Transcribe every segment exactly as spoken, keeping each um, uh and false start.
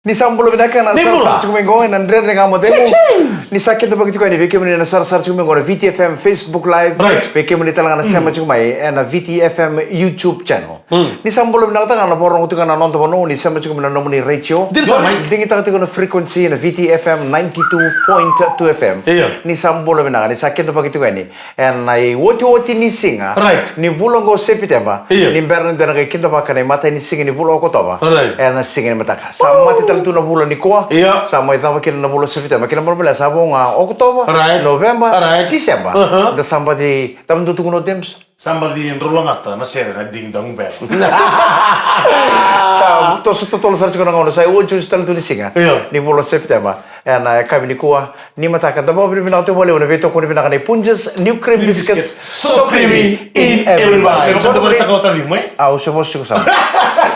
Ni sa bula vinaka na sarasara tiko mai qo ena Dredre Ga Mo Cegu. Ni sa kidavaki tiko yani vei kemuni na sarasara tiko mai qo na Viti F M Facebook Live. Right. Vei kemuni tale ga na sema tiko mai ena Viti F M YouTube channel. Ni sa bula vinaka tale ga na vakarorogo tiko ga na noda vanua ni sema tiko mai na nomuni retio. Digitaka tiko na frequency na Viti F M ninety-two point two F M. Io. Ni sa bula vinaka ni sa kidavaki tiko yani ena iotioti ni siga ni vula oqo o Sepiteba, ni bera ni da na qai kidavaka na imatai ni siga ni vula o Okotova. Ena siga ni mataka sa mate tale tu na vula nikua. Sa mai cava kina na vula o Sepiteba, kina balabalea sa vo ga Okotova, Noveba, Tiseba. Da sa baci, cava dou tukuna o James? Sa baci drologata na sere na Ding Dong Bell. Sa toso totolo sara tiko na gauna, sa iotioti tale tu ni siga ni vula o Sepiteba. Ena yakavi nikua ni mataka da vakavinavinaka tu vakalevu na veitokoni vinaka nei Punjas New Cream Biscuits. So creamy in every bite. Au se vosa tiko sara.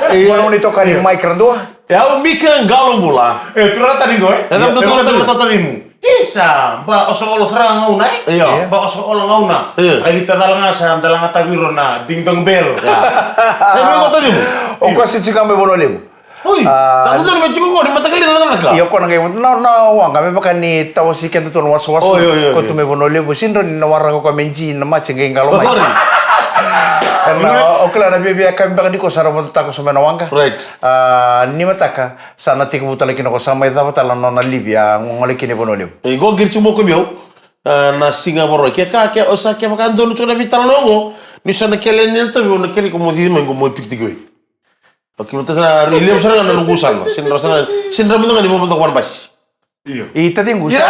Vanua ni tokani Mike Radua. E au Mika Qalobula. E turaga tani qo e. E turaga tani qo. Isa, ba oso olo sara gauna e. Ba oso olo gauna. Ai tacala ga sa dalaga taviro na Ding Dong Bell. Sa iko tani qo. O kasi tiko mai Vanua Levu. Oi, sa tu tonu me tiko qo ni mataka lailai na cakacaka. Io, ko na qai vota na, na waqa me vaka ni tawasi keda tu na wasawasa. Oi, oi, oi, ko tu me Vanua Levu, sidra ni na waraka ko me ji na maji qai qalo mai. Ena, o kila na viavia ka me beka ni ko sa ra vota tako so me na waqa. Right. A, ni mataka sa na tekivu tale kina ko sa mai cava tale na nona livi a gole kina i Vanua Levu. E qo qiri tiko mo ko meu. A, na siga varo ke ka ke o sa ke vaka donu tiko na vitala na oqo. Ni sa na kele ni na tavi o na kele ko mo cici mai qo mo piki tiko i. Okay, vata sa, i levu sara ga na noqu sala. Sinra sara, sinra mada ga ni vavada ko na basi. Io. I taciqu sa.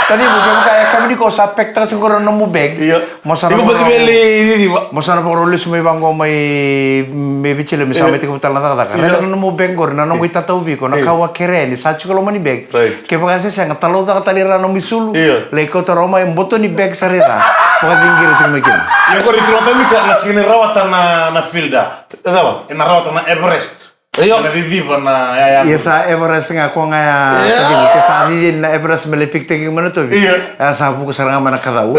Taciqu ke vaka e kavini ko sa pek taka tiko na nomu bag. Io. Mo sa na vaka veli viva. Mo sa na vaka lesu mai vaqo mai me Viti Levu me sa mai tiko tala na cakacaka. Io. Raica na nomu bag qori na nomu itatau viko na kawa kere ni sa tiko loma ni bag. Right. Ke vaka se sega talo caka tali ra nomu isulu. Io. Lai kauta rau mai boto ni bag sara i ra. Vakaciqira tiko mai kina. Io qori tiko na tamika na sini rawata na, na fielder. E cava? E na rawata na Everest. Io. Na ciciva na yaya. Ia sa Everest ga ko ga ya. Io. Tadini, ke sa cici na Everest me lai pikitaki mai na tovi. Io. Ya sa vuka sara ga mai na kacau.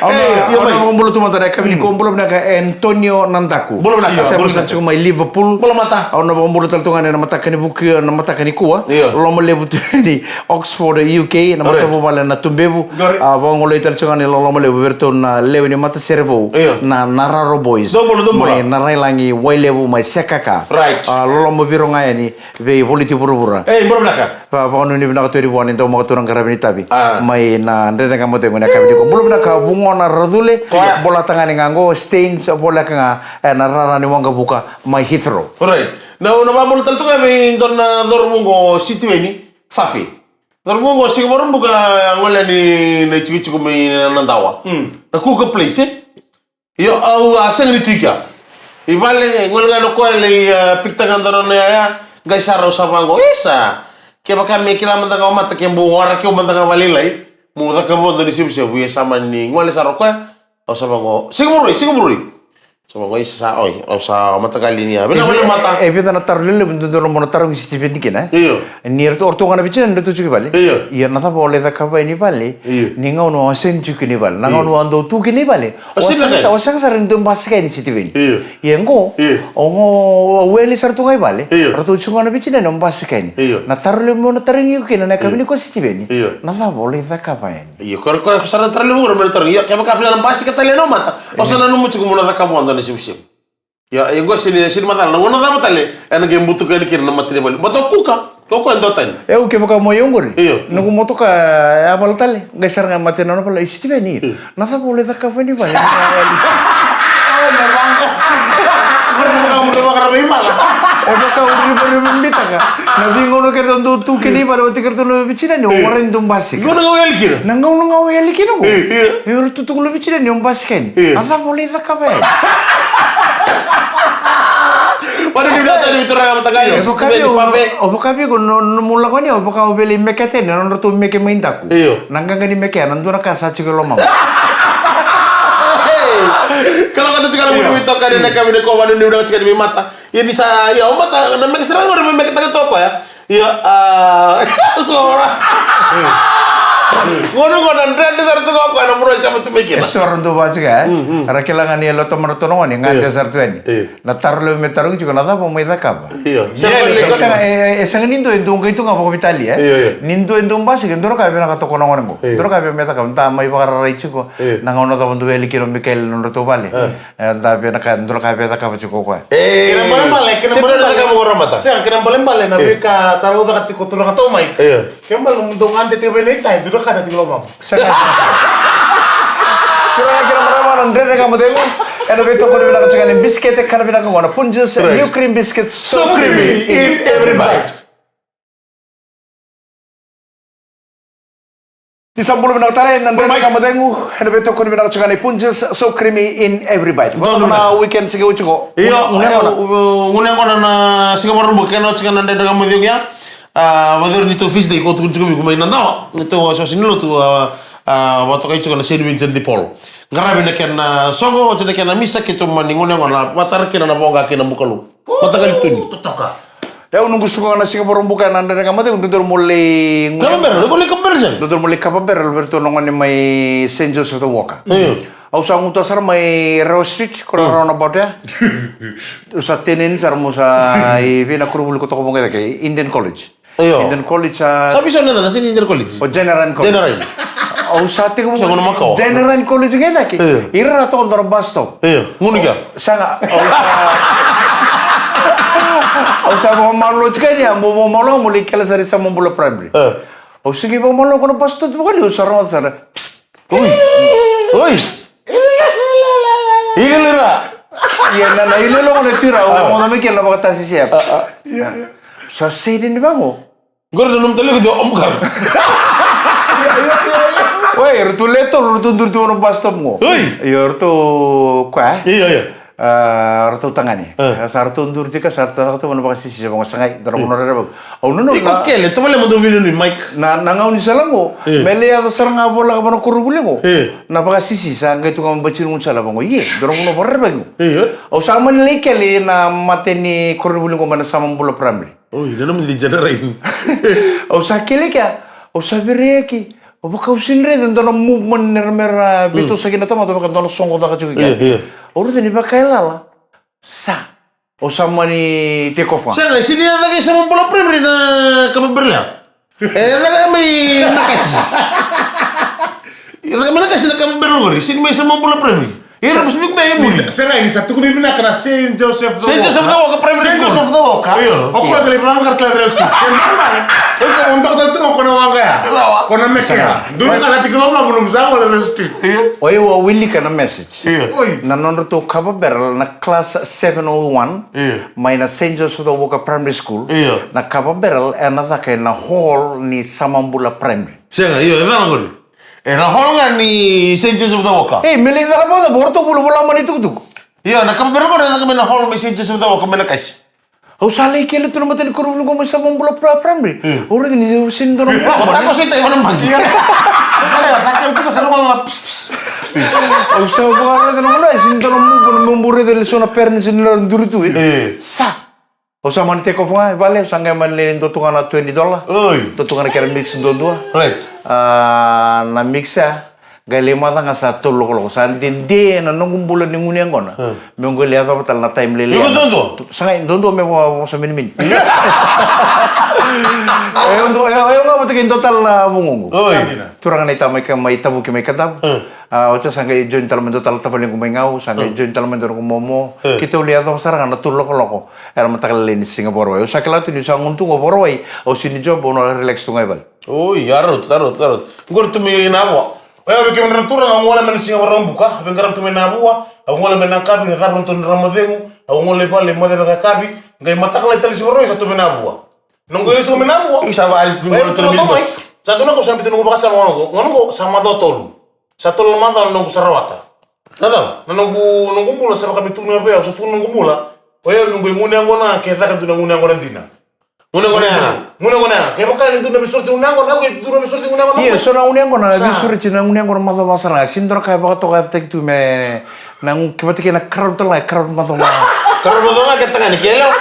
Au na, io, au na mai vakabula tu mada na kavini ko bula vinaka Antonio Nadaku. Bula vinaka. Sema sa tiko mai Liverpool. Bula mata. Au na vakabula tale tu ga na mataka ni vuki, na mataka ni kua. Io. Loma levu tu ni Oxford, U K, na matavuvale na Tubevu. Qori. A, vagolei tale tiko ga ni loloma levu vei iratou na lewe ni matasere vou. Io. Na, na Raro Boys. Dou bula, dou bula. Mai na Railagi, Wailevu, mai Sekaka. Right. A, loloma viro ga yani vei Voliti Vuravura. Ei, bula vinaka. Va, vakanuinui vinaka tu yani vua ni dau maka tu na qaravi ni tavi. A. Mai na Dredre Ga Mo Cegu na kavini ko. Bula vinaka Vugona Racule. Koya. Bola tagane ga qo, Stains, voleka ga, e, na rara ni waqavuka, mai Heathrow. Right. Na, na vakabula tale tu ga vei dua na cauravou qo Sitiveni Fafe. Cauravou qo siga Vakaraubuka gole ni na itikotiko mai na, na dawa. Mm. Na Kuka Place, e? Io, au a sega ni tu i kea. I vale, gole ga na koya lai, a, pikitaka ga dua na nona yaya, qai sara au sa vaqo. Isa, kevaka me kila mada ga o mata ke bau waraki au mada ga vakalailai. Mo cakava dua na isevusevu, ia sa mani gole sara o koya. Au sa vaqo, siga Vakaraubuka, siga Vakaraubuka. Sa vaqo, isa sa, oi, au sa mataqali ni a. Vinaka vakalevu mata. E vica na taro lelevu dodonu mo na tarogi Sitiveni kina, e? Io. Ni ratou, o ratou ga na veitinaini ratou tiko i vale. Io. Ia na cava o lai cakava yani i vale? Io. Ni gauna o sega ni tiko kina i vale. Na gauna o dau tu kina i vale. O sega sara, o sega sara ni dau basika yani Sitiveni. Io. Ia qo, o qo, o weli sara tu ga i vale. Io. Ratou tiko ga na veitinaini o basika yani. Io. Na taro levu mo na tarogi iko kina na kavini ko Sitiveni. Io. Na cava o lai cakava yani? Io, ko, ko, ko sa na taro levu qori me na taro. Io, kevaka via na basika tale na mata. O sa nanuma tiko mo na cakava dua na isevusevu. Io, e qo sini, sini macala. Na gauna cava tale, ena qai butuka yani kina na mata ni vale. Mata o Kuka, ko koya e dua tani. E, au kevaka mo i au qori. Io. Noqu motoka, e a vala tale. Qai sara ga mata na nona vala, i Sitiveni. Io. Na cava o lai cakava ni vale? E vaka o rivariva bitaka. Na veigauna kece o dau tu kina i vale, o tiko ratou na veitinaini, o warai ni dau basika. Gauna ga o yali kina. Na gauna ga o yali kina qo. Io, io. E o ratou tu na veitinaini, o basika yani. Io. A cava o lai cakava yani? Vakanuinui vinaka tale vei turaga mataqali. Io, o vaka vei iko, o vaka vei iko, no, nomu lako yani, o vaka o via lai meketa yani, na nodratou meke mai daku. Io. Na qaqa ni meke, na dua na ka sa tiko e lomaqu. Ka lako tiko na munu veitokani na kavini ko vakanuinui vinaka tiko ni vei mata. Ia ni sa, ia o mata, na meke sara qori me meketaka toka o koya. Ia, a, sora. Gona gona dredre sara tu ga o koya na vanua e sema tu mai kina. E so ra dau vaka tiko, e? Ra kila ga ni e loto mada tu na gone, gade sara tu yani. Na taro levu me tarogi tiko, na cava mai cakava? Io. E sega, e, e, e sega ni dua e dau qai tu ga vakaveitalia, e? Io, io. Ni dua e dau basika, e dua na ka e vinakata o koya na gone qo. Io. Dua na ka e via me cakava, da mai vakararai tiko. Io. Na gauna cava dau yali kina o Mikaeli na nodratou vale. E, da via na ka, dua na ka e via cakava tiko o koya. E. Kena balebale, kena balebale. Sega, kena balebale na veika talaucaka tiko turaga tau mai. Io. Kena balebale, dou gade tiko vei na itai, dua na ka na tiko lomama. Sega. Turaga kei na marama, na Dredre Ga Mo Cegu ena veitokoni vinaka tiko ga ni bisikete, kana vinaka qo na Punjas New Cream Biscuit. So creamy in every bite. Ni sa bula vinaka tale na Dredre Ga Mo Cegu ena veitokoni vinaka tiko ga ni Punjas, so creamy in every bite. Donu na weekend siga oti qo. Io, gunu yaqona na siga Vakaraubuka kena oti ga na Dredre Ga Mo Cegu ya. A, vakacava ni tou feast day, ko tukuni tiko vei iko mai na dawa, ni tou wasewase ni lotu, a, a, vakatokai tiko na Saint Vincent de Paul. Qaravi na kena soqo, oti na kena misa, keitou mani gunu yaqona, vatara kina na voqa kei na bukalu. Mataqali Tuni. Totoka. Au noqu suka ga na siga Vakaraubuka na Dredre Ga Mo Cegu, dodonu mo lai Kava Barrel, o lai Kava Barrel sega? Dodonu mo lai Kava Barrel vei iratou na gone mai Saint Joseph the Walker. Io. Au sa guta sara mai Rewa Street, ko na roundabout ya. Au sa teneni sara mo sa i vei na koronivuli ko toka vaqo i cake, Indian College. Io. Indian College, a. Sa vei so na cava, na sega ni Indian College? O General College. General. Au sa tekivu. Sa gona makawa. General College ga i cake. Io. Ira ra toka dua na bus stop. Io. Gunu kea. Sega, au sa, au sa vakamalua tiko yani, a, mo vakamalua mo lai kele sara i Samabula Primary. E. Au sa qai vakamalua ko na bus stop vakaliu, au sa rogoca sara. Psst. Oi. Oi. Ililila. Ia na, na ililila gona tu ira, au rogoca mai kina na vakatasisi ya. Psst. Sa sega ni vaqo. Qori na nomu taleko dua omkar. Oi, ratou le tolu, ratou duri tu na bus stop qo. Oi. Io, ratou koya. Io, io. A, ratou tagane. E. Sa ratou duri tiko, sa ratou caka tu na vakasisisi, vaqo sa qai, dua na vanua rerevaki. Au nanuma. Iko na kele, tavale mo dou vinuni, Mike. Na, na gauna ni sala qo, e, me lai yaco sara ga voleka vua na koronivuli qo. E. Na vakasisisi, sa qai tu ga me bati ni gaunisala vaqo. Ie, dua na vanua vakarerevaki qo. E. Au sa mani lai kele na mata ni koronivuli qo mai na Samabula Primary. Oi, na nomu di general. Au sa kele kea, au sa vereyaki. Au vaka au sini raica dua na movement ni ra me ra veitosoyaki na tamata, vaka dua na soqo caka tiko kea. Io, io. Au raica ni vakailala. Sa. Au sa mani take off ga. Sega, e sini yaco ga i Samabula Primary na Kava Barrel ya. E yaco ga mai Nakasi. E yaco ga mai Nakasi na Kava Barrel qori, sini mai Samabula Primary. Ira mas big man, e muri. Sega, ni sa tukuni vinaka na Saint Joseph the Walker. Saint Joseph the Walker Primary School. Saint Joseph the Walker. Io. O koya tale vakamakara tale Rewa Street. Kena tale. O koya, o dau tale tu ga ko na waqa ya. Ko na mesa ya. Dua na ka na tiko loma, vunu msa ko na Rewa Street. Io. Oi, au wilika na message. Io. Oi. Na nodratou Kava Barrel na class seven oh one. Io. Mai na Saint Joseph the Walker Primary School. Io. Na Kava Barrel ena caka ena hall ni Samabula Primary. Sega, io, e cala qori. Ena hall ga ni Saint Joseph the Walker. Ei, me lai cala vakacava, o ratou vulavola mai na itukutuku. Io, na Kava Barrel qori e caka mai na hall mai Saint Joseph the Walker mai Nakasi. Au sa lai kele tu na mata ni koronivuli qo mai Samabula Pri-, Primary. Hmm. Au raica ni au sini dua na muvu. Au sa kele tu na mata ni koronivuli qo mai Samabula Primary. Au sa kele tu, sa rogoca na pss, pss, pss. Au sa vakaraica na vanua, e sini dua na muvu, na muvu raica e lesu na parents ni ra duri tu, e. Hmm. Sa. Au sa mani take off ga e vale, au sa qai mani lai dua tu ga na twenty dollar. Oi. Dua tu ga na kena mix duadua. Right. A, na mix ya, qai lai maca ga sa tolu lokoloko. Sa dede na noqu bula ni gunu yaqona. Hmm. Me qai lai yacova tale na time lailai. Iko duadua? Sa qai duadua me vo-, vosa minimini. E, au du-, e, au ga vata kei dua tale na vugoqu. Oi. Turaga na ita mai ka, mai Tavuki mai Kadavu. Hmm. A, oti sa qai join tale mai dua tale tavalequ mai Gau, sa qai join tale mai dua noqu momo. Hmm. Keitou lai yacova sara ga na tolu lokoloko. Era mataka lailai ni siga Vakarauwai. Au sa kila tu niu sa gunu tu qo Vakarauwai, au sini job, au na relax tu ga i vale. Oi, a rauta, a rauta, a rauta. Qori tu mai Navua. Oya vei kemudou na turaga, au gole mai na siga Vakaraubuka, veiqaravi tu mai Navua, au gole mai Nakavi, na cava na toni Ramacegu, au gole i vale, moce vakayakavi, qai mataka lailai tale ni siga Vakarauwai, sa tu mai Navua. Noqu lesu mai Navua. Sa va, tu mai Navua. Sa tu na ka, sa biuta noqu vakasama, noqu, noqu, sa macawa tolu. Sa tolu na macawa na noqu sa rawata. Na cava? Na noqu, noqu bula sa vaka me tukuna vei au, sa tukuna noqu bula. O yau noqu gunu yaqona, ke caka tu na gunu yaqona dina. Gunu yaqona ya. Gunu yaqona ya. Kevaka ni tu na veisureti gunu yaqona, au ke tu na veisureti gunu yaqona. Io, so na gunu yaqona, sa veisureti na gunu yaqona macawa sara ga. Sini dua na ka e vakatokayacataki tu me na gu-, kevaka kei na crowd tale ga, crowd macawa. Crowd macawa ke tagane, ke yalewa.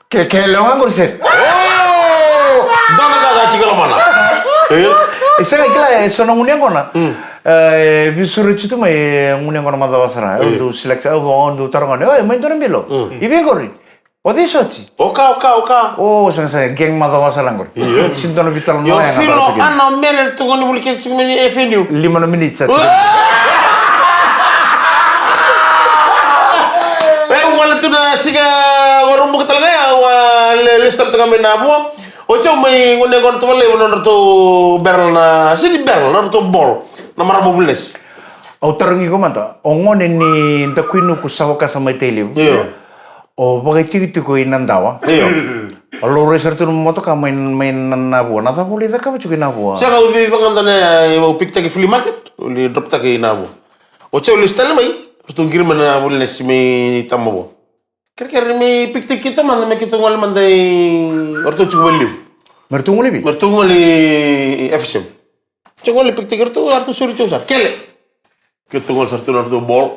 Ke, ke lewa ga qori seti. Oh! Dua na ka sa tiko lomana. E? E sega, kila, e so na gunu yaqona. E visureti tu mai e gunu yaqona macawa sara. Au dau select, au vou, au dau taroga ni, "Oi, mai dua na bilo." I vei qori? O cei soti? O ka, o ka, o ka. O, sega, sega, gang macawa sara qori. Sega ni dua na veitalanoa. Io, ya ga Filo, vakatakila. Ana o Mele tu qo ni vuli kece tiko mai ni F N U. Lima na miniti sa tiko. E, au wale tu na siga Vakaraubuka tale ga ya, au a le, lesu tale tu ga mai Navua. Oti au mai gunu yaqona tu valai vua nodratou barrel na, sega ni barrel, nodratou ball. Na marama Vulenesi. Au tarogi iko mada, o gone ni Dakuinuku, Sawakasa mai Tailevu. Io. O vakaitikotiko i Nadawa. Io. O laurai sara tu na motoka mai, mai na, Navua. Na cava o lai cakava tiko i Navua? Sega, au cici vagada na, au pikitaki flea market, au lai droptaki i Navua. Oti au lesu tale mai, ratou qiri mai na Vulenesi mai Tamavua. Kerekere me pikitaki keitou mada me keitou gole mada i, o ratou tiko Valelevu. Me ratou gole i vei? Me ratou gole i F S M. Tiko gole pikitaki ratou, ratou sori tiko sara. Kele. Keitou gole sara tu na ratou ball.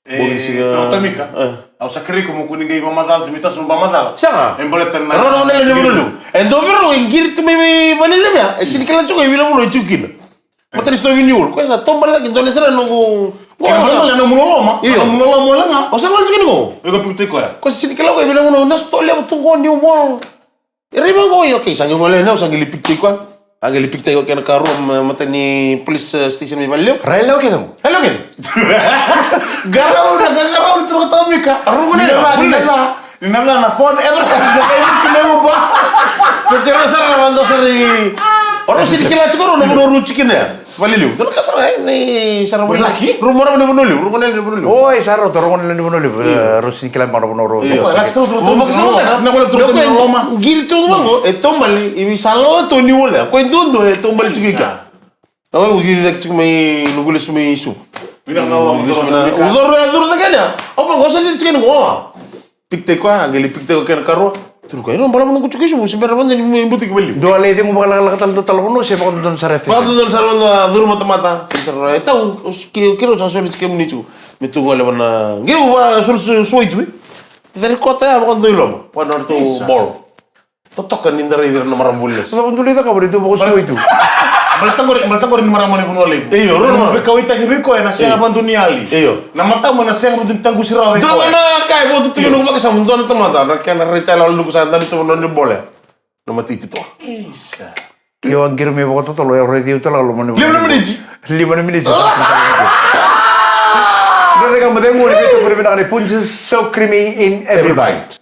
E, bogi ni siga. Tau Tamika. E. Au sa kerei iko mo kua ni qai vakamacala, tu me tasu mo vakamacala. Sega. E baleta na. Rau na vanua levu ni vanua levu. E dua vei rau e qiri tu mai, mai vanua levu ya. E sega ni kila tiko e vei na vanua e tiko kina. Matani sitoa vei New World. Koya sa taubale cake, dua na sara noqu. Koya sa nomu loloma. Io. Nomu loloma wale ga. O sa gole tiko ni qo. Iko pikitaki koya. Koya sa sega ni kila koya e vei na vanua, na sitoa levu tu qo New World. E raica qo, io, okay, sa qai gole, na, sa qai lai pikitaki koya. A qai lai pikitaki koya kei na karua, ma-, matani police, eh, station mai Valelevu. Rai lewa kece qo. Rai lewa kece. Qarauna, qa-, qarauna tu na Tamika. Qarauna, ni na, ni na, ni na, ni na phone, everything, na kai mutu na uba. Ko tera sara na vanda sara i. O rau sega ni kila tiko rau na vanua rau tiko kina ya. Valelevu. Dua na ka sara, e, ni sara. Oi, laki? Rau marama ni Vanua Levu, rau marama ni Vanua Levu. Oi, sa rau, rau marama ni Vanua Levu. Io. E, rau sega ni kila mada na vanua rau. Io, laki sa rau, rau, rau, rau, rau, rau, rau, rau, rau, qiri tu vaqo, e taubale, e vei sa lala tu New World ya. Koya duadua e taubale tiko i kea. Au cici cake tiko mai, noqu lesu mai Suva. Vinaka, au curu, au curu cake ya. Au vaqo, au sa cici tiko yani qo. Pikitaki koya, a qai lai pikitaki koya kei na karua. Turu koya, ena balavu noqu tiko i Suva, se bera vada ni butaki vali. Dua lai cegu vakalakalaka tale, dua tale vanua, se vakadodonu sara e F S M. Vakadodonu sara vada, curu matamata. Sara, e tau, o s-, ke, keirau sa soli tiko kemuni tiko. Me tu gole vana, qeu va, sol, sol, suai tu, e. Cari kota ya, vakadodonu i loma. Vana ratou bolo. Totoka ni da raici ira na marama vuli lesu. Sa vakadodonu i cakava, ni tu vakasuai tu. Baleta qori, baleta qori ni marama ni Vanua Levu. Io, rua na. Veikauwaitaki vei koya ena sega vakadua ni yali. Io. Na matau mai na sega vakadua ni taqusi rawa vei koya. Dua na ka e vakatutuki noqu vakasama, dua na tamata, na kena rai tale, au luku sa dabe tu vanua ni bole. Na matiti toa. Isa. Io, a qiri mai vakatotolo, e raici au tale, loma ni. Lima na miniti. Lima na miniti. Dredre Ga Mo Cegu, ni veitou kuri vinaka ni Punjas, so creamy in every bite.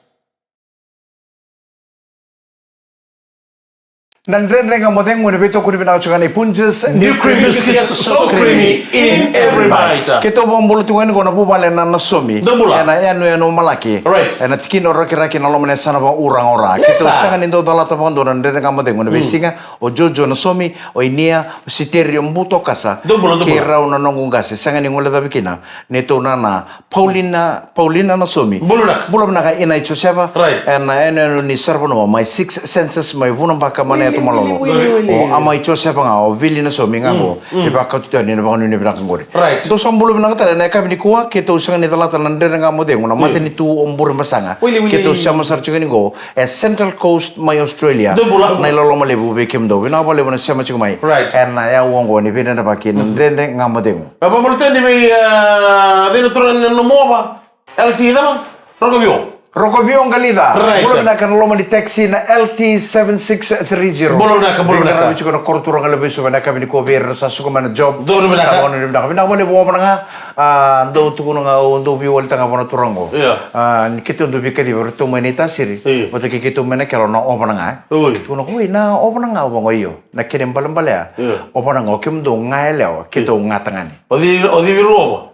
Na Dredre Ga Mo Cegu, ni veitokoni vinaka tiko ga ni Punjas, new cream biscuits, so creamy in every bite. Keitou vakabula tiko ga yani qo na vuvale na Nasomi. Dou bula. Ena yanuyanu o Malaki. Right. Ena tikina o Rakiraki, na loma ni yasana vaka Uraga o Ra. Keitou sega ni dau calata vakadua na Dredre Ga Mo Cegu ena veisiga. O Jojo Nasomi, o Inia, o Siteri, o Butokasa. Dou bula, dou bula. Kei rau na noqu qase, sega ni guilecavi kina. Neitou nana, Paulina, Paulina Nasomi. Bula vinaka. Bula vinaka Inai Josefa. Right. Ena yanuyanu ni saravanua mai Six Senses mai Vunabaka, Manayatu, Malolo. Wili, wili, wili. O Amai Josefa ga, o Vili Nasomi ga qo. Mm. E vakauta tu yani na vakanuinui vinaka qori. Right. Tou sa bula vinaka tale, na yakavi nikua, keitou sega ni calata na Dredre Ga Mo Cegu, na matanitu o Burebasaga. Wili, wili. Keitou sema sara tiko yani qo, e Central Coast mai Australia. Dou bula. Na iloloma levu vei kemudou. Vinaka vakalevu na sema tiko mai. Right. Ena yakavi oqo ni veidredrevaki na Dredre Ga Mo Cegu. Vabula tale ni vei, ah, vei na turaga na nomu ova. L T cava? Rokovio. Rokovio Qalica. Right. Bula vinaka na loma ni taxi na L T seven six three zero. Bula vinaka, bula vinaka. Tiko na koro turaga levu i Suva na yakavi nikua vei ira sa suka mai na job. Dou vinaka. Sa vinaka, vinaka vakalevu, ova na ga. Ah, dou tukuna ga, au dau veiwalitaka vua na turaga qo. Io. Ah, ni keitou dau veikacivi, ratou mai Naitasiri. Io. Vata kei keitou mai Nakelo na ova na ga, e. Oi. Tukuna qo, oi, na ova na ga, au vaqo, io. Na kena ibalebale ya. Io. Ova na ga, o kemudou ga yalewa, keitou ga tagane. O cei, o cei vei rau ova?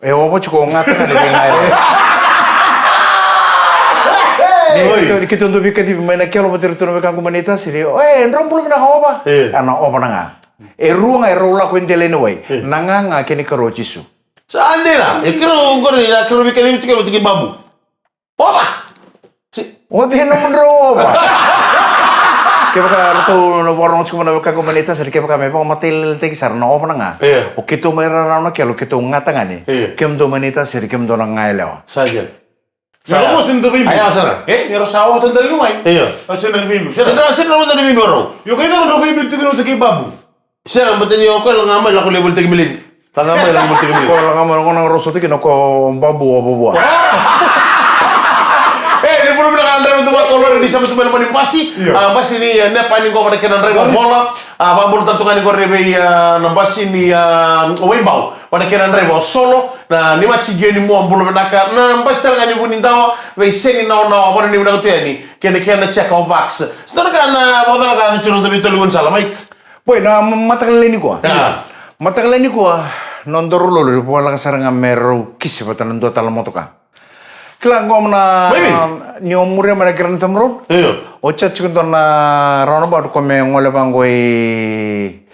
E ova tiko o ga tagane vei ga yalewa. Ni keitou, ni keitou dau veikacivi mai Nakelo vata kei ratou na wekaqu mai Naitasiri. Oi, drau bula vinaka ova. Io. Ena ova na ga. E rua ga e rau lako e dela i na wai. E. Na gaga kei na ikarua o Jisu. Sa dina, e keirau qori, a keirau veikacivi tiko vata kei Babu. Ova! Si. O cei nomudrau ova? Kevaka ratou na vakarogo tiko mai na wekaqu mai Naitasiri, kevaka me vakamatailalailataki sara na ova na ga. Io. O keitou mai rarau Nakelo, keitou ga tagane. Io. Kemudou mai Naitasiri, kemudou na ga yalewa. Sa dina. Sa. Ni rau sega ni dau veibiu. Aya, sa. E, ni rau sa ova tu dela ni wai. Io. Rau sega ni veibiu. Sega. Sega, sega ni dau veibiu rau. Io, kei na rau veibiu tiko vata kei Babu. Sega, baleta ni o koya lako ga mai, lako lai volitaki mileni. Lako ga mai, lako volitaki mileni. Ko lako ga mai, ko na rau sota kina ko babu o vovua. E, ni bula vinaka na draiva tu vaka o lori ni sa mai tu mai loma ni basi. Io. A, basi ni, e, Nepani qo vata kei na draiva o Bola. A, vakabula tale tu ga ni qori vei, a, na basi ni, a, Waibau. Vata kei na draiva o Solo. Na ni Maci Gioni Mua, bula vinaka. Na basi tale ga ni Vunidawa, vei Seni Naonawa, vata ni vinaka tu yani. Kei na, kei na Jeka o Vax. Sa dua na ka na vakacalaka tu na noda veitolo ni gaunisala, Mike. Boy, na mataka lailai nikua. A. Mataka lailai nikua, na nodaru lori, voleka sara ga me rau kisi vata na dua tale na motoka. Kila qo na, ni o muria mai na Grantham Road. Io. O chat tiko dua na roundabout ko me gole vaqo i,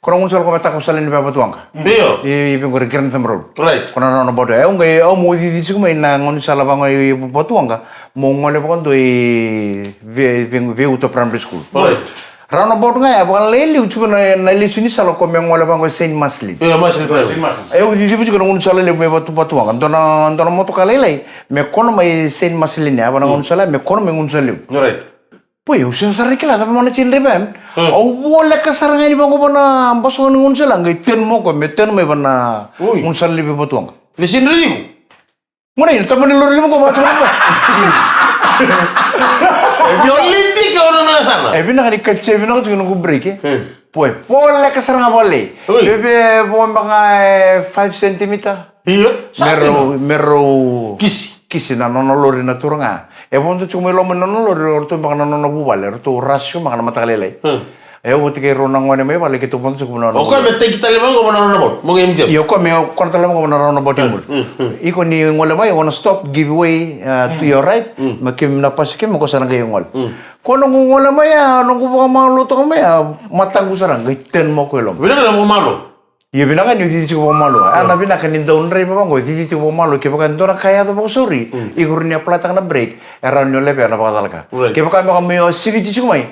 ko na gaunisala ko me tako sala ni vei Vatuwaqa. Io. I, i vei qori Grantham Road. Right. Ko na roundabout. E, au qai, au mo cici tiko mai na gaunisala vaqo i Vatuwaqa. Mo gole vaqo i vei, vei, vei Uta Primary School. Right. Roundabout ga ya, vakalailai tiko na, na lesu ni sala ko me gole vaqo i Saint Marcelline. Io, Marcelline. Saint Marcelline. E, au ciciva tiko na gaunisala levu mai Vatu, Vatuwaqa. Dua na, dua na motoka lailai, me kona mai Saint Marcelline, ya, va na gaunisala, me kona mai gaunisala levu. Right. Boy, au sega sara ni kila, cava mo na cini draiva ya. Au voleka sara ga ni vaqo va na basoga ni gaunisala, qai tenu mo ko, me tenu mai va na gaunisala levu i Vatuwaqa. Ni cini draiva tiko? Gona ina tamani lori lima ko vatu na basi. E vinaka ni katia vinaka tiko noqu break, e. Boy, voleka sara ga vale. Veve vo beka e five centimeter. Io. Me rau, me rau kisi, kisi na nona lori na turaga. E vodo tiko mai loma ni nona lori, o ratou beka na nona vuvale, ratou rasi beka na mataka lailai. E, au vata kei rau na gone mai vale keitou vodo tiko mai na nona. O koya me teki tale mai qo va na roundabout. Mo qai M G M. Io, o koya me kona tale mai qo va na roundabout i muri. Iko ni gole mai, o na stop, give way, uh, to your right. Ma keimami na pasi keimami, ko sa na qai gole. Ko noqu gole mai ya, noqu vakamalua toka mai ya, mataqu sara qai tenu mo ko i loma. Vinaka na vakamalua. Io, vinaka ni o cici tiko vakamalua. A, na vinaka ni dau draiva vaqo, cici tiko vakamalua, kevaka e dua na ka e yaco vakasauri, iko rawa ni apply-taka na brake, e rawa ni o levea na vakacalaka. Right. Kevaka beka me o siviti tiko mai,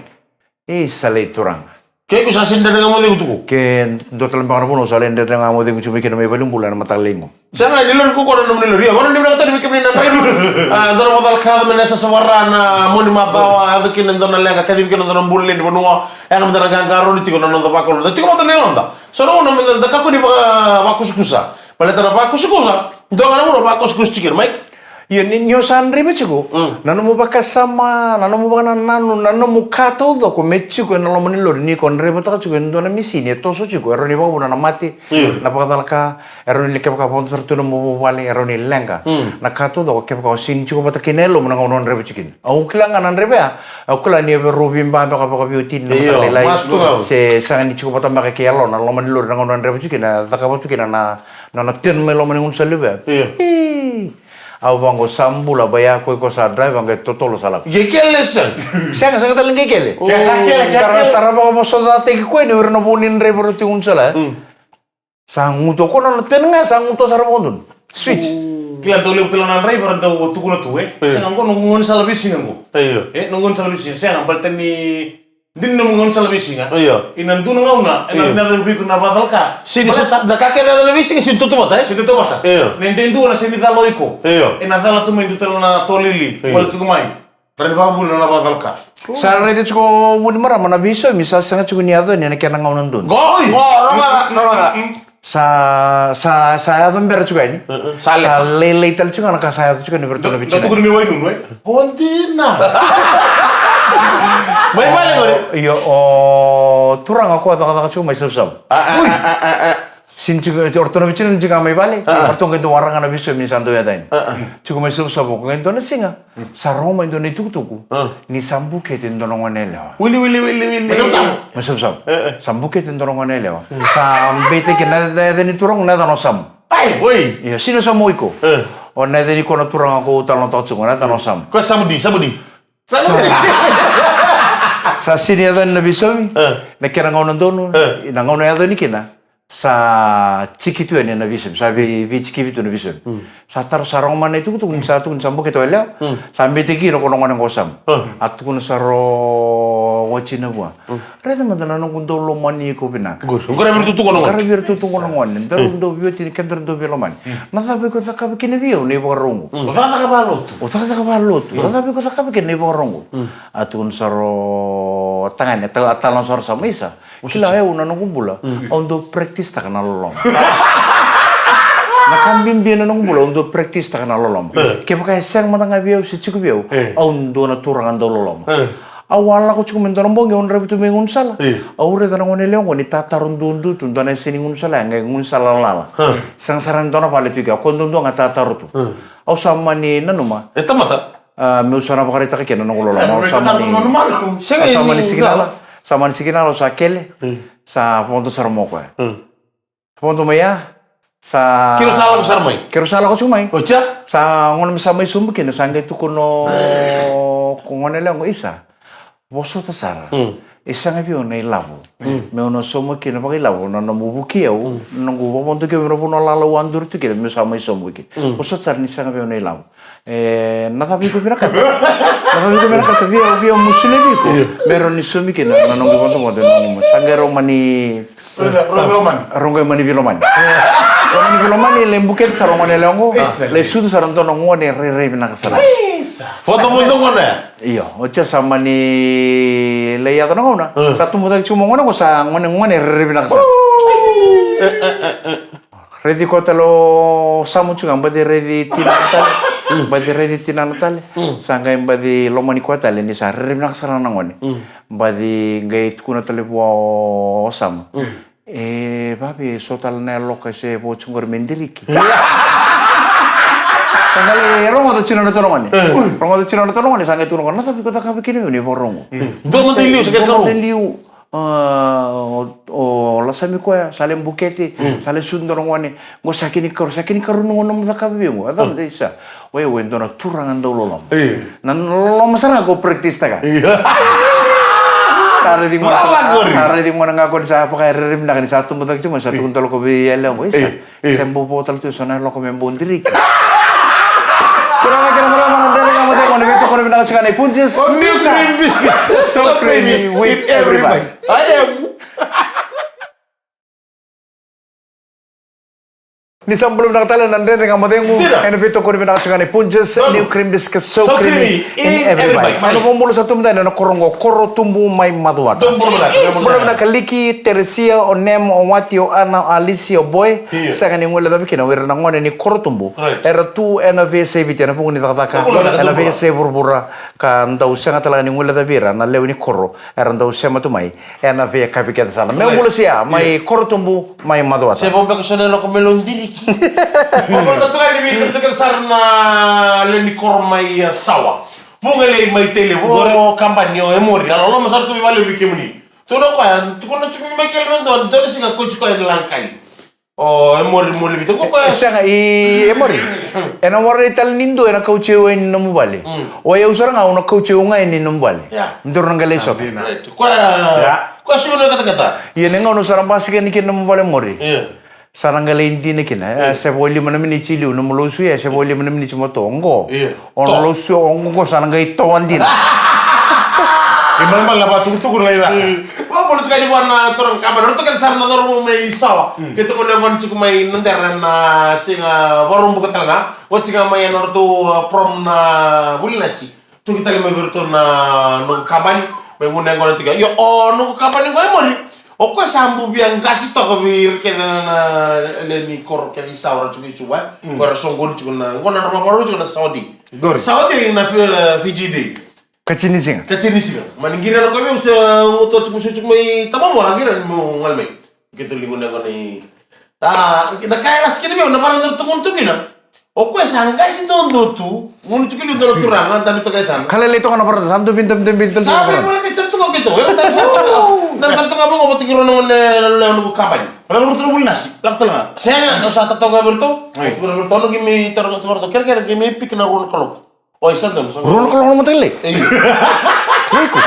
e, sa lai turaga. Ke iko sa sini dredre ga mo cegu tu ko? Ke dua tale beka na vanua sa lai dredre ga mo cegu tiko mai kina mai valenibula ena mataka lailai qo. Sega, ni lori ko, ko na nomuni lori. Ia, vakanuinui vinaka tale vei kemuni na draiva. A, dua na vakacalaka me na yasayasa vaka na mua ni macawa, yaco kina e dua na leqa, kacivi kina e dua na bula levu ni vanua. Yaga mada na qaqarauni tiko na noda vakaloloma. Tiko mada na yaloda. So na gauna meda, da kakua ni vaka, vakusakusa. Baleta na vakusakusa, dua ga na vanua vakusakusa tiko kina, Mike. Io, ni, ni o sa draiva tiko, na nomu vakasama, na nomu vakanananu, na nomu ka taucoko me tiko ena loma ni lori, ni ko draivataka tiko e dua na misini e toso tiko, e rawa ni vakavuna na mate, na vakacalaka, e rawa ni kevaka vodo sara tu na nomu vuvale, e rawa ni leqa. Na ka taucoko kevaka o sini tiko vata kei na yalomu na gauna o draiva tiko kina. Au kila ga na draiva ya, au kila ni o rau veiba beka vakaveiwatini na mataka lailai, se sega ni tiko vata beka kei yalona na loma ni lori na gauna o draiva tiko kina, cakava tu kina na, na, na tenu mai loma ni gaunisala levu ya. Io. Au vaqo sa bula, ba ya ko iko sa draiva qai totolo sa lako. Ke kele sega. Sega, sega tale qai kele. Ke sa kele, ke kele. Sara, sara vakavosocataki koya ni o ira na vo ni draiva rau tiko gaunisala, e? Sa gutu o koya na tenu ga, sa gutu sara vakadodonu. Switch. Kila dau levu tale na draiva ra dau tukuna tu, e? Sega, qo noqu gaunisala veisiga qo. Io. E, noqu gaunisala veisiga. Sega, baleta ni dina nomu gaunisala veisiga. Io. Ina dua na gauna, ena vinaka vei iko na vakacalaka. Sini, baleta na ka kece na veisiga, sini tautauvata, e? Sini tautauvata. Io. Na dua na sini cala o iko. Io. Ena cala tu mai dua tale na tolili. Io. Wale tu mai. Rawa ni vakavuna na vakacalaka. Sa raica tiko vu ni marama na veisaumi, sa sega tiko ni yaco yani ena kena gauna donu. Qoi! Qo, rogoca, rogoca. Sa, sa, sa yaco bera tiko yani. Sa levu. Sa lailai tale tiko ga na ka sa yaco tiko yani vei iratou na veitinaini. Da tukuni me wainunu, e? O dina. Mai vale qori. Io, o turaga ko a cakacaka tiko mai Savusavu. A, a, a, a, a. Sini tiko, o ratou na veitinaini tiko ga mai vale. A, a. O ratou qai dau waraga na veisaumi ni sa dau yaco yani. A, a. Tiko mai Savusavu, ko qai dua na siga. Sa rogo mai dua na itukutuku. A. Ni sa bukete dua na gone yalewa. Wili, wili, wili, wili. Mai Savusavu. Mai Savusavu. E, e. Sa bukete dua na gone yalewa. Sa beitaki na, na, na yaca ni turaga, na yacana o Samu. Ai, oi. Io, sini o Samu o iko. E. O na yaca ni ko na turaga ko talanoataka tiko, na yacana o Samu. Ko Samu di, Samu di. Samu di. Sa, sa sini yaco yani na veisaumi. E. Na kena gauna donu. E. Na gauna yaco yani kina. Sa tiki tu yani na veisaumi, sa vei, veitikivi tu na veisaumi. Mm. Sa taro, sa rogo mai na itukutuku ni sa tukuni sa bukete o yalewa. Mm. Sa beitaki kina ko na gone qo o Samu. Mm. A tukuna sara o watina vua. Mm. Raica mada na noqu dau lomani iko vinaka. Good. Qaravi ira tu qo na gone. Qaravi ira tu qo na gone. Daru dau veiwatini, kedaru dau veilomani. Mm. Na cava iko cakava kina vei au na ivakarau qo? Mm. O cakacaka vakalotu. O cakacaka vakalotu. Mm. Na cava iko cakava kina na ivakarau qo? Mm. A tukuna sara o O tagane, a ta-, a talanoa sara sa mai sa. Kila, au na noqu bula, au dau practice-taka na loloma. Na ka bibi na noqu bula, au dau practice-taka na loloma. Kevaka e sega mada ga vei au se tiko vei au, au dua na turaga dau loloma. Au a lako tiko mai dua na bogi, au na ravi tu mai gaunisala. Au raica na gone yalewa qo ni tataro duadua tu, dua na yasa ni gaunisala ya qai gaunisala lala. Sega sara ni dua na vale tu i ke, o koya duadua ga tataro tu. Au sa mani nanuma. E tamata. A, meu sa na vakaraitaka kina na noqu loloma. Au sa mani, au sa mani sikinala, sa mani sikinala, au sa kele, sa vodo sara mai o koya. Vodo mai ya, sa keirau sa lako sara mai. Keirau sa lako tiko mai. Sa gone me sa mai sobu kina, sa qai tukuna o gone yalewa qo, isa. Vosota sara. E sega vei au na ilavo. Meu na sauma kina vakailavo na nomu vukei au, na noqu vavodo kina na vanua lala au a duri tu kina, meu sa mai sauma kina. Vosota sara ni sega vei au na ilavo. E, na cava iko vinakata? Na cava iko vinakata vei au, vei au meu solia vei iko? Me rau ni saumi kina na noqu vodovodo, na noqu, sa qai rau mani Rau qai mani veilomani. Rau mani veilomani, lai bukete sara o gone yalewa qo. Lai sucu sara dua na gone rairai vinaka sara. Vodovodo gone. Io, oti ya sa mani lai yaco na gauna. Sa tubu cake tiko mai o gone qo, sa gone, gone rairai vinaka sara. Raici koya tale o Samu tiko ga, baci raici tinana tale. Baci raici tinana tale. Sa qai baci lomani koya tale ni sa rairai vinaka sara na gone. Baci qai tukuna tale vua o Samu. E vave so tale na yaloka se vo tiko qori me diriki. Sa qai rogoca tiko na nona tologone. Rogoca tiko na nona tologone, sa qai tukuna qo, na cava iko cakava kina vei au na ivakarau qo? Dua mada i liu, sa qai karua. Dua mada i liu. A, o, o lasami koya, sa lai bukete, sa lai sucu dua na gone. Qo sa kena ikarua, sa kena ikarua ni gone nomu cakava vei au qo. A cava, isa. Oi, oi, dua na turaga dau loloma. Na loloma sara ga ko practice-taka. Sa raici gone, sa raici gone ga ko ni sa vaka e rairai vinaka ni sa tubu cake tiko mai, sa tukuna tale ko vei yalewa qo, isa. Se bau vo tale tu eso na yaloka me bau diriki. Turaga kei na marama, na Dredre Ga Mo Cegu, na veitokoni vinaka tiko ga nei Punjas. New cream biscuits. So creamy with every bite. I am. Ni sa bula vinaka tale na Dredre Ga Mo Cegu. Ena veitokoni vinaka tiko ga nei Punjas. New cream biscuits, so creamy in every bite. Au na vakabula sara tu mada ena koro qo, Koro Tubu mai Macuata. Bula vinaka Liki, Teresia, o Nem, o Wati, o Ana, o Alisi, o Boy. Sega ni guilecavi kina o ira na gone ni Koro Tubu. Era tu ena veiyasai Viti ena vuku ni cakacaka, ena veiyasai vuravura, ka dau sega tale ga ni guilecavi ira na lewe ni koro era dau sema tu mai ena veiyakavi kece sara. Meu bula sia mai Koro Tubu mai Macuata. Se vo beka so na yaloka me lo diriki. Au bula tu ga ni veikatutu kece sara na lewe ni koro mai, e, Sawa. Vugalei mai Tailevu, o kabani o Emori, a loloma sara tu vei, vale vei kemuni. Tukuna o koya, tukuna tiko mai kele na dua, dua na siga kauti koya ena lagakali. O Emori, Emori Viti, ko koya. E sega, i Emori. Ena warai tale ni dua ena kauti au yani nomu vale. O yau sara ga au na kauti au ga yani nomu vale. Dou na qai lai sota. Koya, koya sega ni katakata. Ia na gauna au sa na basika yani kina nomu vale Emori. Sa na qai lai dina kina, e, se vo lima na miniti i liu, nomu lausu ya, se vo lima na miniti mo to, oqo. Io. O na lausu, oqo, oqo, sa na qai to dina. Imalimali na vatukutuku na ira. Vakabula tiko yani vua na turaga kabani, ratou kece sara na cauravou mai Sawa. Keitou gone qo tiko mai Nadera na siga Vakaraubuka tale ga. Oti ga mai ena ratou, uh, prom na Vulinasi. Tuki tale mai vei iratou na noqu kabani, mai gunu yaqona tiko. Io, o noqu kabani qo e Mori. O koya sa bau via qasi toka vei ira kece na, na lewe ni koro kece i Sawa ra tiko i Suva. Ko era soqoni tiko na, qo na ra vakarau tiko na Sawa Day. Sawa Day na Fi-, Fiji Day. Ka tini siga. Ka tini siga. Mani qiri era koya vei au se, uh, gutu tiko, se tiko mai Tabamora, qiri era ni meu gole mai. Keitou liga na yaqona i, a, na ka e lasi kina vei au, na vara dra tukuna tu kina. O koya sa qasi dodo tu, gunu tiko liu dua na turaga, dabe toka e sana. Ka lailai toka na vara, sa dobi, dobi, dobi, dobi. Sa vei vale kai sa tu ga keitou, e dabe sa tu ga. Dabe sa tu ga vaqo vata kei rau na gone, na, na, na noqu kabani. Lako rutu na Vulinasi, lako tale ga. Sega, au sa tatau ga vei ratou. Tukuna vei ratou, au na qai mai taro ga tu vei ratou. Kerekere, qai mai piki na rua na kaloko. Oi, sa donu, sa donu. Rua na kaloko na mataka lailai. Io. Iko.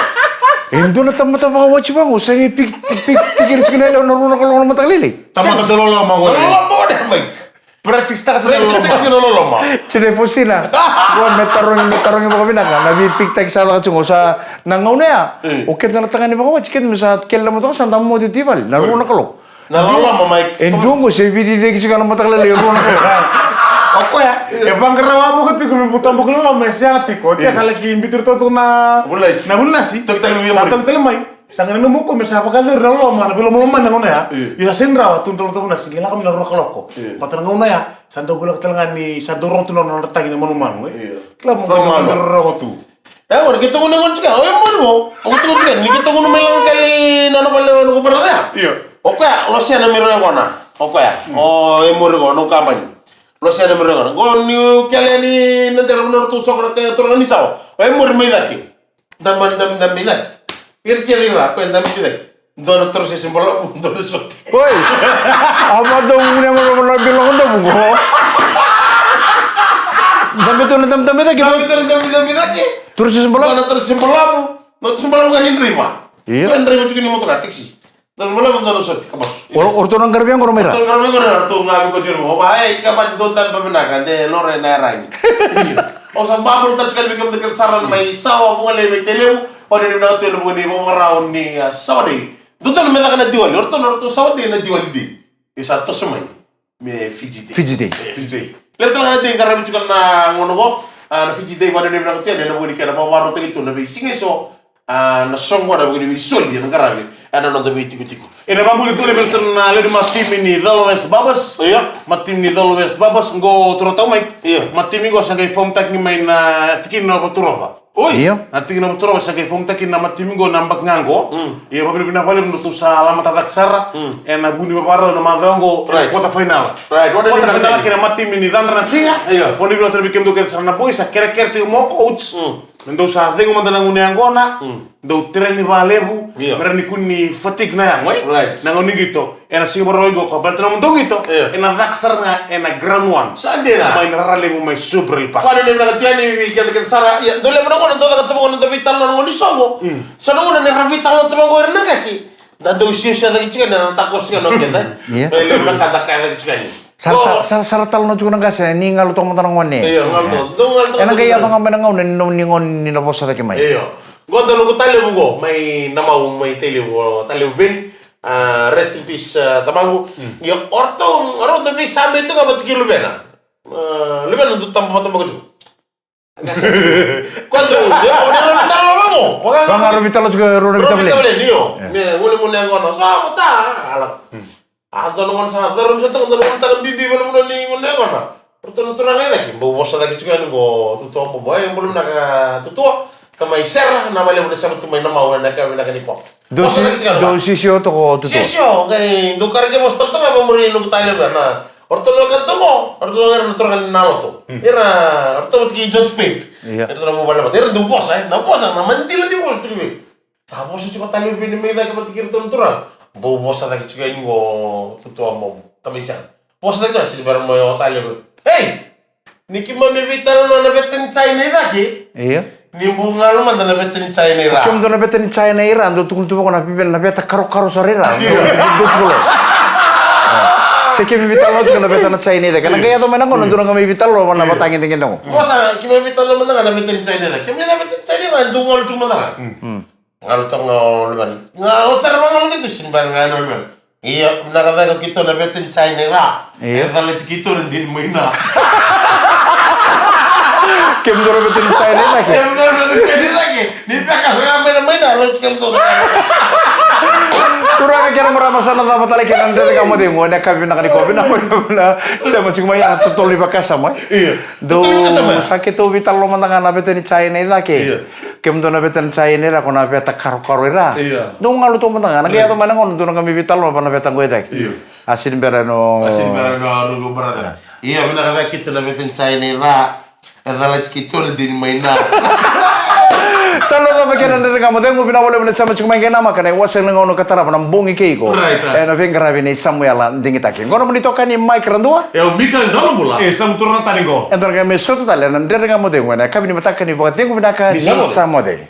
E dua na tamata vakawati vaqo, sa qai piki, piki, piki ira tiko na yalewa na rua na kaloko na mataka lailai. Tamata dau loloma qo. Loloma qo, Mike. Practice taka tiko na loloma. Practice taka tiko na loloma. Tiko na ifosina. Qo me tarogi, me tarogi vakavinaka. Na veipikitaki sa caka tiko qo sa na gauna ya. O keda na tagane vakawati, keda me sa kele na motoka sa da moce tu i vale. Na rua na kaloko. Na loloma, Mike. E dua qo se veiciciyaki tiko na mataka lailai, e rua na kaloko. O koya e vaqara wavoka tiko me buta buka loloma, e sega tiko. Oti ya sa laki biuti iratou tu na vunasi. Na vunasi. Toki tale mai. Sa toki tale mai. Sa qai nanuma o koya me sa vakayacori na loloma, na veilomalomani na gauna ya. Io. Io, sa sega ni rawa, tu na vunasi, qai lako mai na rua kaloko. Io. Baleta na gauna ya sa dau voleka tale ga ni sa dau rogo tu na nodra tagi na manumanu, e. Io. Kila mo qai dau rogo tu. E, o keitou gunu yaqona tiko ya, o Emori qo. O keitou gunu tiko ya, ni keitou gunu mai Lagakele na nona vale, o noqu brother ya. Io. O koya, lose na miro yaqona. O koya. O Emori qo, noqu kabani. Lose na miro yaqona. Qo niu kele ni na dera na nodratou soko na kena turaga ni Sawa. O Emori mai cake. Dabe, dabe, dabe mai cake. Ira kece ira, o koya dabe mai cake. Dua na torosese balavu, dua na sote. Oi! A vata o gunu yaqona na bilo qo dabu qo. Dabe tu na dabe, dabe cake. Dabe tu na dabe, dabe cake. Torosese balavu. Dua na torosese balavu, dua na torosese balavu ga ni draiva. Io. Koya draiva tiko ni motoka, taxi. Dua na balavu, dua na sote, kabasu. O, o ratou na qaravi yaqona mai ra? O ratou na qaravi yaqona, o ratou ga vei koya tiko. O va, e, kama ni dou dabe vinaka, de lore na yaragi. O sa babula tale tiko yani vei kemudou kece sara mai Sawa, Vugalei, mai Tailevu. O ni na tu ena vuku ni vakarau ni, a, Sawa Day. Dou tale me caka na Diwali, o ratou na ratou Sawa Day na Diwali Day. E sa toso mai me Fiji Day. Fiji Day. E, Fiji Day. Levu tale ga na Day qaravi tiko na gauna qo. A, na Fiji Day, vakanuinui vinaka tu yani ena vuku ni kena vakavakarautaki tu na veisiga eso. A, na soqo na vuku ni veisoli ena qaravi ena noda veitikotiko. Ena vakavuli tu na vei ratou na lewe ni matimi ni Colo West Babas. Io. Matimi ni Colo West Babas, qo turaga tau mai. Io. Matimi qo sa qai fomutaki mai na tikina o Vaturova. Oi. Io. Na tikina o Vaturova sa qai fomutaki na matimi qo na yabaki ga qo. Mm. Io, vakavinavinaka vakalevu na ratou sa lamata cake sara. Mm. Ena vuku ni vakarau na macawa qo, right, quarter final. Right. Quarter final kei na matimi ni Cadra na Siga. Io. Vakavinavinaka vei kemudou kece sara na boys, sa kerekere tiko mai o coach. Mm. Me dou sa cegu mada na gunu yaqona. Mm. Dou tereni vakalevu. Io. Me rawa ni kua ni fatigue na yago, e? Right. Na gauna ni qito. Ena siga Vakarauwai qo, ka baleta na nomudou qito, io, ena caka sara ga ena ground one. Sa dina. Mai na rara levu mai Subrail Park. Vakanuinui vinaka tu yani vei keda kece sara. Ia, dou levu na gauna dau caka tu vaqo na noda veitalanoa na gauna ni soqo. Mm. So na gauna ni ra veitalanoa tu vaqo o ira na qase, da dau siosio cake tiko yani, na takoso tiko yani o keda. Ia. E levu na ka da kaya cake tiko yani. Sa ra ta-, sa ra, sa ra talanoa tiko na qase, ni galu toka mada na gone. Io, galu toka. Dou galu toka. Ena qai yaco ga mai na gauna ni, ni gone ni na vosa cake mai. Io. Qo dua noqu talevu qo, mai Namau, mai Tailevu, o talevu Veni. A, rest in peace, a, tamaqu. Mm. Ia, o ratou, o ratou veisabe tu ga vata kei luvena. A, luvena dau taba vata beka tu. Koya tu, ia, o ni rau veitalanoa vaqo. Vaka ga rau veitalanoa tiko, rau na veitalanoa. Rau veitalanoa, io. Ia. Me gole mo ni yaqona, sa mata, ala. Mm. A, dua na gauna sa coro, sa toka, dua na gauna taka bibi, vanavuna ni gone yaqona. O ratou na turaga e cake, bau vosa cake tiko yani qo Tutua Bobo, e, bula vinaka Tutua, tamai Sera, na vale vuna sema tu mai Namau, ena ka vinaka ni ko. Dou vosa si-, cake tiko yani dou qo. Sisio toka o Tutua. Sisio, qai dou karaki vosa tale toka, vamuri noqu talevu na. O ratou na ka toka, o ratou na era na turaga ni Naloto. Hmm. Era, o ratou vata kei George Speight. Ia. Era na vuvale vata, era dau vosa, e, na vosa, na madila ni vosa tiko vei. Sa vosa tiko tale o Veni mai cake vata kei iratou na turaga. Bau vosa cake tiko yani qo Tutua Bobo. Tamai Sera. Vosa cake tiko, sini bera mai o tale o Veni. Ei! Ni keimami veitalanoa na veta ni China i cake. Io. Ni bau galu mada na veta ni China i ra. Kemudou na veta ni China i ra, dou tukuna tu vaqo na veveni na veta karokaro sara i ra. Io. Dou, dou tukuna. Se keimami veitalanoa tiko na veta na China i cake. Na qai yaco mai na gauna, dou na qai mai veitalanoa na vatagedegede qo. Vosa, keimami veitalanoa mada ga na veta ni China i cake. Keimami na veta ni China i ra, dou galu tiko mada ga. Mm. Galu toka ga o luvena. Ga oti sara vagalo keitou, sini bera ga yani o luvena. Ia, vinaka cake keitou na veta ni China i ra. Ia. E calati keitou na dini mai na. Kemudou na veta ni China i cake. Kemudou na veta ni China i cake. Ni beka ga mai na mai na, lati kemudou. Turaga kei na marama, sa na cava tale kina na Dredre Ga Mo Cegu ena yakavi vinaka nikua. Vinaka, vinaka, vinaka. Sema tiko mai na totolo ni vakasama, e? Ia. Dou, totolo ni vakasama, e? Sa keitou veitalanoa mada ga na veta ni China i cake. Ia. Kemudou na veta ni China i ra, ko na veta karokaro i ra. Ia. Dou galu toka mada ga, na qai yaco mai na gauna, dou na qai mai veitalanoa va na veta qo i cake. Ia. A sini bera no. A sini bera no, noqu brother. Ia, vinaka cake keitou na veta ni China i ra. E calati keitou na dini mai na. Sa na cava kina na Dredre Ga Mo Cegu, vinaka vakalevu na sema tiko mai kei na maka na iwase ni gauna ka tarava na bogi kei iko. Right, right. Ena veiqaravi nei Samuela Digitaki. Qo na nomuni itokani Mike Radua. E o Mika Qalobula. E Samu Turaga Tani qo. Eda na qai mai sota tale ena Dredre Ga Mo Cegu ena yakavi ni mataka ni vakacegu vinaka ni Samoce.